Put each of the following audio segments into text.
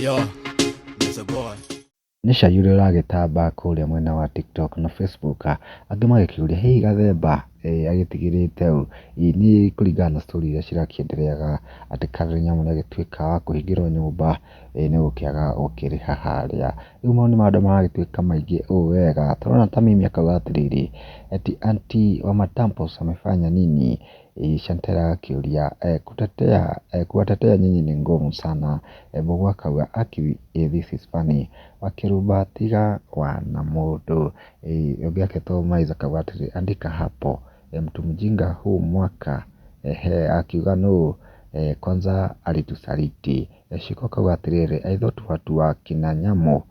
Yo, it's a boy. Nĩ cai ũrĩa ũragĩtamba kũrĩa mwena wa TikTok na Facebook, angĩ magĩkĩũria hihi Gathemba agĩtigĩrĩte ũ? Nĩ kũringana na story iria cirakĩendereaga atĩ Karen Nyamu nĩ agĩtuĩka wa kũhingĩrwo nyũmba nĩ gũkĩaga gũkĩrĩha harĩa. Rĩu maũndũ ma andũ maragĩtuĩka maingĩ ũũ wega, tũrona ta Mimi akauga atĩrĩrĩ, eti auntie wa Matampos amefanya nini? Shantella agakĩũria kutetea kuwatetea nyinyi ni ngumu sana. Mbũgua akauga aki this is funny. Wakĩrumba tiga wana mũndũ. Ũngĩ aketwo Maiza akauga atĩrĩrĩ andika hapo mtu mjinga huu mwaka ehe akiuga nũ kwanza alitusaliti. Shiko akauga atĩrĩrĩ I thought watu wa kina Nyamu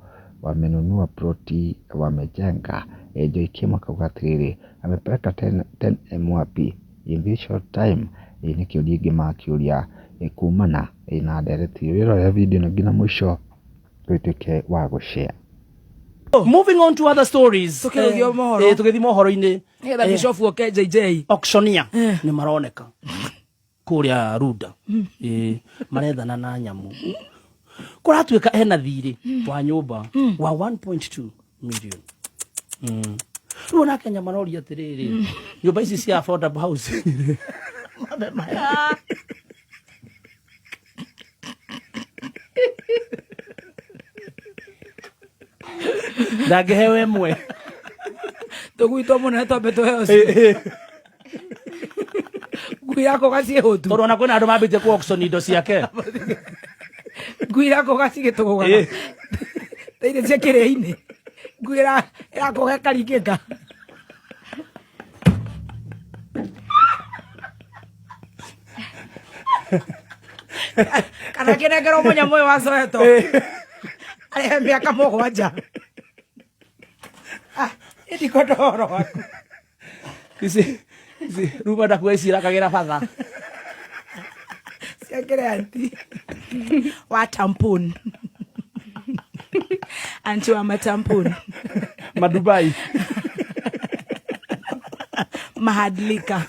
wamenunua ploti wamejenga. Joy Kim akauga atĩrĩrĩ amepeleka 10M wapi in this short time? Nĩ kĩũria ingĩ makĩũria kumana na ndereti. Wĩrorere video ĩno nginya mũico ũtuĩke wa gũ share. Moving on to other stories. Tũkĩrũgio mohoro. Tũgĩthiĩ mohoro-inĩ. Nĩgetha bishop oke JJ. Auctioneer nĩ maroneka kũrĩa Runda. Marethana na nyamũ. Kũratuĩka ena thirĩ wa nyũmba wa 1.2 million. Rĩu ona Kenya maroria atĩrĩrĩ, nyũmba ici cia affordable housing mabe maya. Ndangĩheo ĩmwe. Tũgui twa mũnene twambe tũheo cio. Ngui yakwa gaciĩ hũtu. Tondũ ona kwĩna andũ mambĩtie ku auction indo ciake. Ngui yakwa gacigĩtũgũgaga. Ta iria cia kĩrĩa-inĩ. Ngui ĩrakũga ĩkaringĩka. Kana kĩnengerwo mũnyamũ ũyũ wa Soweto. Arĩhe mĩaka 7. Ah, ndikwenda ũhoro waku. Ici ici ruma ndakuo ici irakagĩra batha. Ciakĩrĩ anti wa tampon. Anti wa matampon. Madubai. Mahadlika.